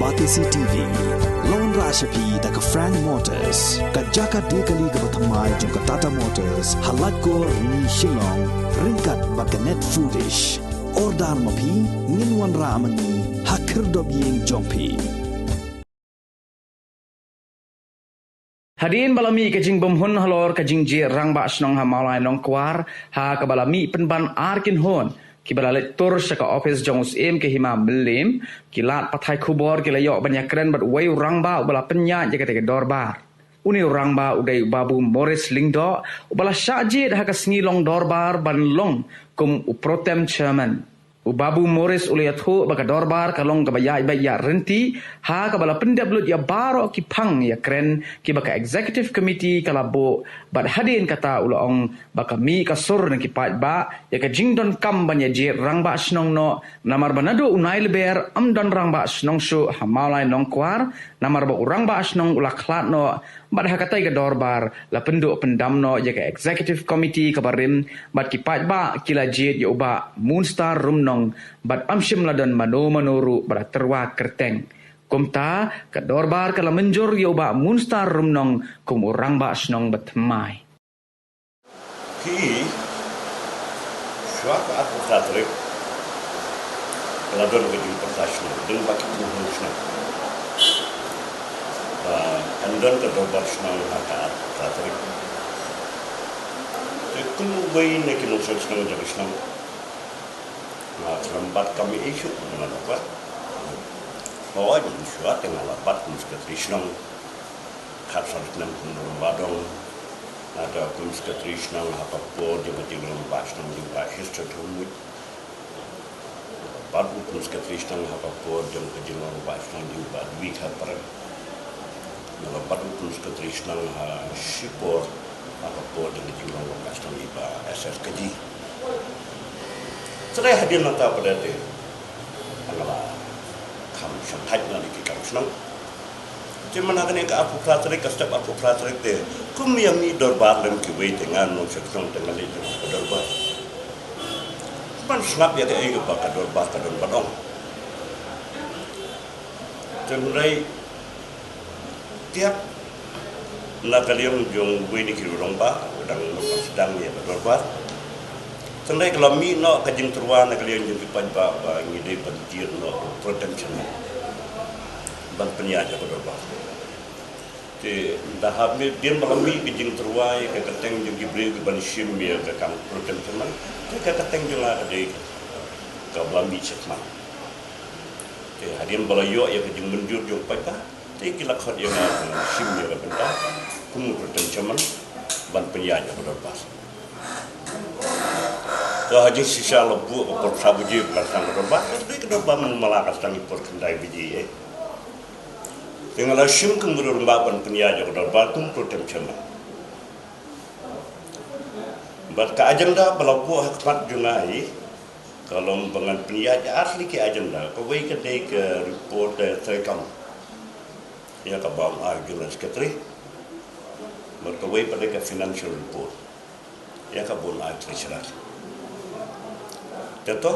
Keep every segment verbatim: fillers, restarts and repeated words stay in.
Batesi T V, la wanrah sha phi da ka Frank Motors, ka jaka die kali kaba thymmai jong ka Tata Motors, ha Laitkor, Rni, Shillong, ryngkat bad ka Net Foodish. Order ma phi, ngin wanrah ma ngi ha khyrdop ïing jong phi. Hadien ba la mih ka jingbymhun halor ka jingjied rangbah shnong ha Mawlai Nongkwar, ha kaba la mih pynban ar kynhun kiba la leit tur sha ka ophis jong u Syiem ka Hima Mylliem, ki lad pathai khubor ki la ïoh ban ïakren bad uwei u rangbah uba la pynïaid ïa katei ka dorbar. Une u rangbah u dei u Babu Morris Lyngdoh, uba la shah jied ha ka sngi long dorbar ban long kum u pro tem chairman. U Babu Morris u la ïathuh ba ka dorbar ka long kaba ïaid beit ïaid ryntih, ha kaba la pyndep lut ïa baroh ki phang ïakren kiba ka executive committee ka la buh, bad hadien kata u la ong ba ka mih ka sur na ki paidbah ïa ka jingdonkam ban ïajied rangbah shnong noh, namar ba naduh u Nailaber ym don rangbah shnong shuh ha Mawlai Nongkwar, namar ba u rangbah shnong u la khlad noh. Bad ha katei ka dorbar la pynduh pyndam noh ïa ka executive committee kaba rim, bad ki paidbah ki la jied ïa u Bah Moonstar Rumnong, bad ym shym la don mano mano ruh ba la tyrwa kyrteng. Kumta ka dorbar ka la mynjur ïa u Bah Moonstar Rumnong kum u rangbah shnong ba thymmai. Ki, shuwa ka arphew phra tarik, la don ka jingpyrta shnong, dang ba ki pynhun shnong. Ba kan don ka dorbar shnong ha ka arphew phra tarik. Te kum uwei na ki nongshong shnong jong ka shnong, nga khlem bat kam ei shuh, nga la kwah. Hooid, shuwa te nga la bat kum secretary shnong. Khatsan snem kum u rangbah dong. Nga da kum secretary shnong ha ka por jong ka jinglong rangbah shnong jong ka Hester Thongmuit. Bat u kum secretary shnong ha ka por jong ka jinglong rangbah shnong jong ka Dwi Kharpar. Nga la bat u kum secretary shnong ha shipor ha ka por jong ka jinglong rangbah shnong jong ka S S K G. Te hadien nangta pat te nga la kham shongthait na ki kam shnong. Te mynta kane ka arphew phra tarik, ka step arphew phra tarik te, kum ïa mih dorbar lem kiwei te nga nongshong shnong te nga leit lem ka dorbar. Ban sngap ïa kaei kaba ka dorbar ka don ban ong. Te hynrei tiap na ka liang jong uwei na ki rangbah, u dang nongpynshong sdang ïa ka dorbar. Te hynrei ka la mih noh ka jingtyrwa na ka liang jong ki paidbah ba ngi dei ban jied noh u pro tem chairman ban pynïaid ïa ka dorbar. Te da hap ne dien ba la mih ka jingtyrwa ïa ka kyrteng jong ki briew ki ban shim ïa ka kam pro tem chairman, te ka kyrteng jong nga ka dei kaba la mih shakhmat. Te hadien ba la ïoh ïa ka jingmynjur jong paidbah, te ki la khot ïa nga ban shim ïa ka bynta kum u pro tem chairman ban pynïaid ïa ka dorbar. Te ha jingshisha la buh ka por sa baje ba ka sdang ka dorbar, te ka dorbar mala ka sdang ïa por khyndai baje eh. Te nga la shim kum u rangbah ban pynïaid ïa ka dorbar kum pro tem chairman. Bad ka agenda ba la buh ha khmat jong nga hi, ka long ba ngan pynïaid ar tylli ki agenda, kawei ka dei ka report, eh, treikam ïa kaba ong ai u General Secretary. Bad kawei pat dei ka financial report ïa kaba ong ai u Treasurer. Te to,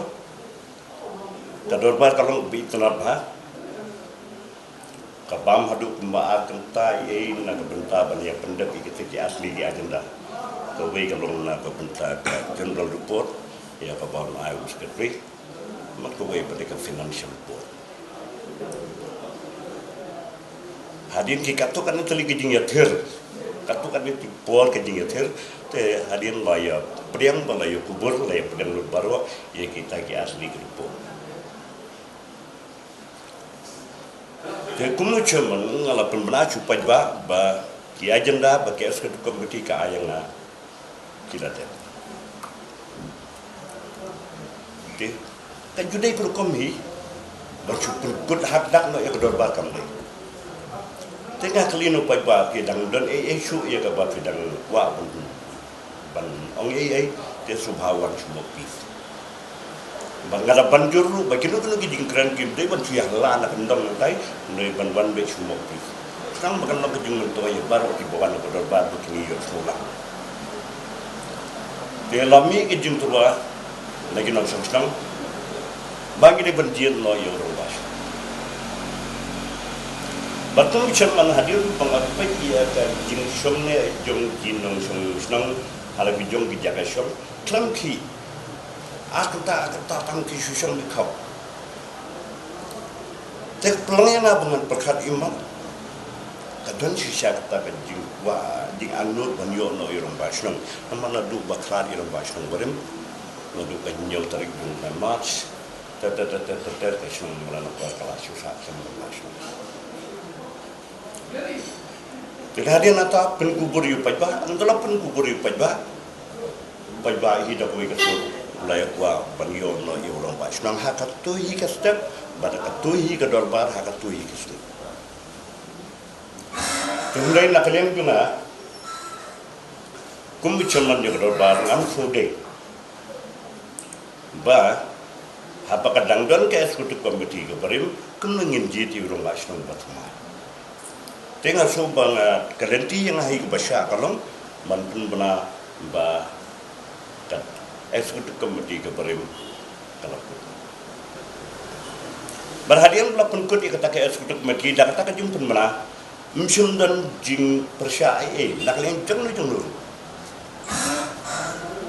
ka dorbar ka long ba itynnad bha. Ka bam haduh kumba ar kynta ei ei na ka bynta ban ïa pyndep ïa kita ki ar tylli ki agenda. Kawei ka long na ka bynta ka general report ïa kaba ong ai u Secretary. Bad kawei pat dei ka financial report. Hadien ki katto katne tylli ki jingïathir, katto katne ki por ki jingïathir, te hadien la ïa pdiang bad la ïa kubur, la ïa pdiang lut baroh ïa kita ki ar tylli ki report. Te kum u chairman nga la pynbna sha u paidbah ba ki agenda ba ki executive committee ka ai ïa nga, ki la dep. Te ka ju dei ka rukom hi ban shu pynkut hakdak noh ïa ka dorbar kam dei. Te nga kylli na u paidbah, phi dang don ei ei shuh ïa kaba phi dang kwah ban ban ong ei ei, te sngewbha wan shu mih phi. Ba nga da ban jur ruh ba kino kino ki jingkren kim dei ban shu ïalam na ka kyndong nangtai, hynrei ban wan beit shu mih phi. Tang ba kan long ka jingmyntoi ïa baroh kiba wan ha ka dorbar ba kin ïohsngew lang. Te la mih ka jingtyrwa na ki nongshong shnong ba ngi dei ban jied noh ïa u rangbah shnong. Bad kum u chairman, hadien ba nga peit ïa ka jingshong ne jong ki nongshong shnong ha la ki jong ki jaka shong, khlem khih, a kynta a kynta tang ki shu shong ki khop. Te ka pynlong ïa nga ba ngan pyrkhat imat, ka don shisha kata ka jingkwah, jingangnud ban ïoh noh ïa u rangbah shnong. Namar naduh ba khlad ïa u rangbah shnong barim, naduh ka hynñiew tarik jong u bnai March, ter ter ter ter ter ter, ka shnong Mawlai Nongkwar ka la shu sah shnong rangbah shnong. Te hadien nangta pynkubur ïa u paidbah, ynda la pynkubur ïa u paidbah, paidbah hi da kawei ka sur, u la ïa kwah ban ïoh noh ïa u rangbah shnong ha katto hi ka step, bad ha katto hi ka dorbar, ha katto hi ka step. Te hynrei na ka liang jong nga, kum u chairman jong ka dorbar, ngam sngewdei ba haba ka dang don ka executive committee ka barim, kumno ngin jied ïa u rangbah shnong ba thymmai. Te nga shu ba nga, ka lynti ïa nga hi kaba shah ka long ban pynbna ba ka executive committee ka barim ka la kut. Bad hadien ba la pynkut ïa kata ka executive committee da kata ka jingpynbna, ym shym don jingpyrshah ei ei na ka liang jong no jong no.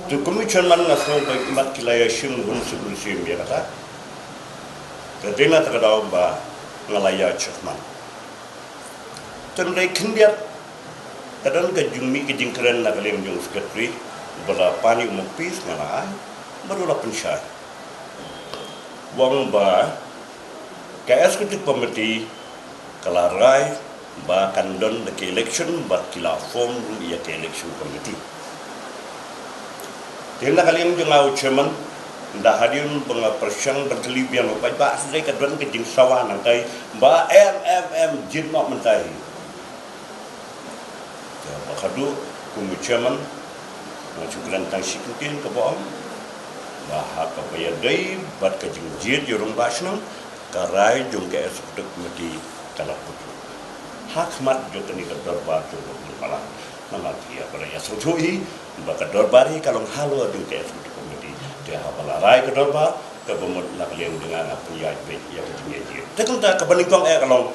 Te kum u chairman nga sngew ba imat ki la ïa shim hun suk hun shim ïa kata. Ka dei na kata ka daw ba nga la ïa shakmat. Te hynrei khyndiat ka don ka jingmih ka jingkren na ka liang jong u secretary, ba la pan ïa u ma office, nga la ai, bad u la pynshai u ong ba ka executive committee ka la rai ba kan don da ka election, bad ki la form ruh ïa ka election committee. Te na ka liang jong nga u chairman, ynda hadien ba nga pyrshang ban kylli biang u paidbah, hynrei ka don ka jingsawa nangtai ba em em em, jied noh mynta hi. Te ba khadduh kum u chairman, nga shu kren tang shi kyntien kaba ong ba ha kaba ïadei bad ka jingjied ïa u rangbah shnong, ka rai jong ka executive committee ka la kut ha khmat jong kane ka dorbar jong u Balang. Namar ki ïa ba la ïa sngewthuh hi ba ka dorbar hi ka long halor jong ka executive committee. Te haba la rai ka dorbar, kaba mut na ka liang jong nga, nga pynïaid beit ïa ka jingïaid. Te kumta kaba nyngkong eh ka long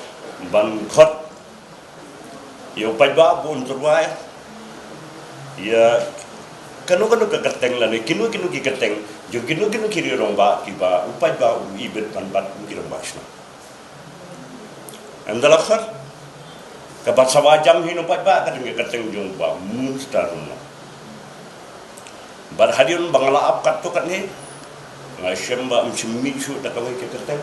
ban khot ïa u paidbah ba un tyrwa ïa kano kano ka kyrteng lane kino kino ki kyrteng jong kino kino ki rangbah kiba u paidbah u ibit ban bat u ki rangbah shnong. Ynda la khot, kaba sawa jam hi na u paidbah ka dei ka kyrteng jong u Bah Moonstar Rumnong. Bad hadien ba nga la ap katto katne, nga shem ba ym shym mih shuh da kawei ka kyrteng.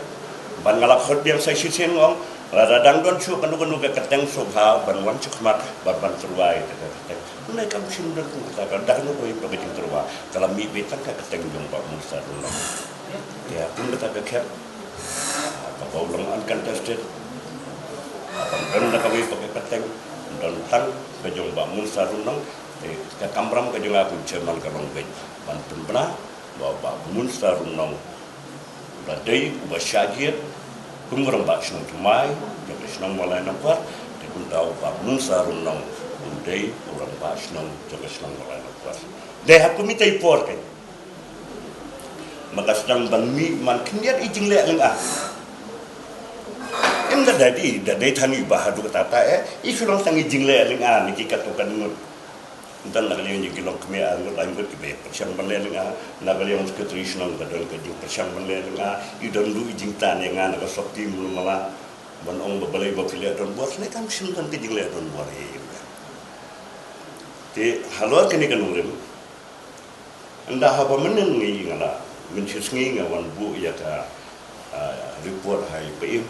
Bad nga la khot biang sa shisien, nga ong lada dang don shuh kano kano ka kyrteng, sngewbha ban wan shakhmat bad ban tyrwa ïa ka kyrteng. Hynrei kam shym don kum kata ka, da kano kawei pat ka jingtyrwa, ka la mih beit tang ka kyrteng jong u Bah Moonstar Rumnong. Ïa, kum kata ka khet, kaba u long uncontested, kaba ym don da kawei pat ka kyrteng, don tang ka jong u Bah Moonstar Rumnong. Te ka kamram ka jong nga kum chairman ka long beit ban pynbna ba u Bah Moonstar Rumnong u la dei uba shah jied kum u rangbah shnong thymmai jong ka shnong Mawlai Nongkwar. Te kumta u Bah Moonstar Rumnong u dei u rangbah shnong jong ka shnong Mawlai Nongkwar. Dei ha kum ita i por kein. Ma ka sdang ban mih man khyndiat i jingleh lynga. Em, da dei, da dei than i Bah haduh katta katta eh, i shu long tang i jingleh lynga na ki katto katne ngut. Ynda na ka liang jong ki longkmie ar ngut lai ngut kiba ïa pyrshang ban leh lynga, na ka liang u secretary shnong ka don ka jingpyrshang ban leh lynga, i don ruh i jingtan ïa nga na ka sopti Mawlai ban ong ba balei ba phi leh donbor, ne kam shym don ka jingleh donbor ïa i. Te halor kane ka nongrim, ynda haba mynnin ngi nga la, mynshisngi nga wan buh ïa ka, ah, report ha i Paiem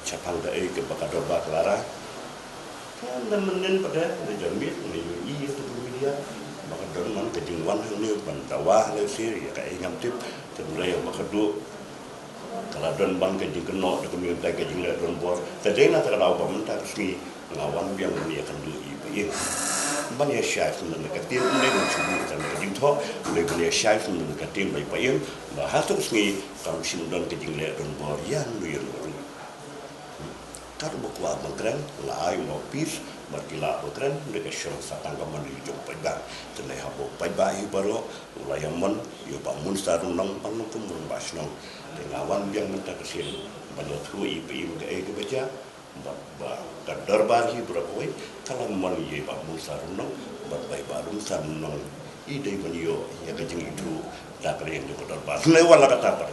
shaphang kaei kaba ka dorbar ka la rai. Te ynda mynnin pat de, ynda janmiet nga ïohi ïa ka media ba ka don man ka jingwan hangne ban dawa hangne sha ïa kaei ngam tip. Te hynrei ba ka dei ka la don ban ka jingkynnoh da ka mih mynta ka jingleh donbor. Te dei na kata ka daw ba mynta ka sngi nga wan biang ban ïakynduh ïa i Paiem ban ïa shai sngewbha ka ktien, ym dei ban shu buh tang ka jingthoh, ym dei ban ïa shai sngewbha ka ktien ba i Paiem, ba hato ka sngi kam shym don ka jingleh donbor ïa no ïa no ruh. Kat ba kwah ban kren, la ai u ma office bad ki lah ban kren, ym dei ka shong sa tang ka mane jong u paidbah. Te lei haba u paidbah hi baroh u la ïa mon ïa u Bah Moonstar Rumnong ban long kum u rangbah shnong. Te nga wan biang mynta ka sien ban ïathuh ïa i Paiem kaei kaba jia. Bad ba ka dorbar hi baroh kawei ka la mon ïa i Bah Mungsa Rymnong, bad ba i Bah Mungsa Rymnong i dei ban ïoh ïa ka jingithuh da ka liang jong ka dorbar. Hynrei wat la katta pat,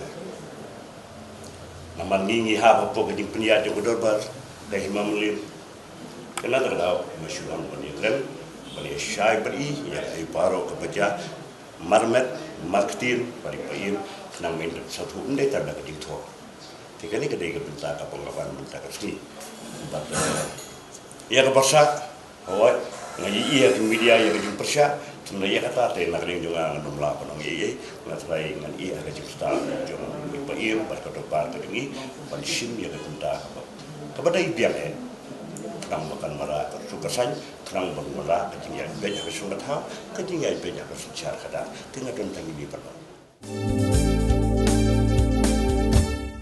namar ngi ngi hap hapoh ka jingpynïaid jong ka dorbar, ka hima mylliem. Kane ka daw nga shu wan ban ïakren, ban ïashai bad i ïa kaei baroh kaba jia, marmet, marktien bad i païr, khnang ba ngin sa thuh ym dei tang da ka jingthoh. Te kane ka dei ka bynta kaba nga wan mynta ka sngi. Bad, eh, ïa ka pyrshah, hooid, nga ïohi ïa ka media ïa ka jingpyrshah, te na ïa kata te na ka liang jong nga ngam lah ban ong ei ei. Nga trai ngan ïohi ïa ka jingstad jong i païr bad ka dorbar ka jong i ban shim ïa ka bynta kaba, kaba dei biang eh, khnang ba kan wanrah ka suk ka saiñ, khnang ban wanrah ka jingïaid beit ha ka shong ka thaw, ka jingïaid beit ha ka synshar khadar. Te nga don tang ine i ban ong.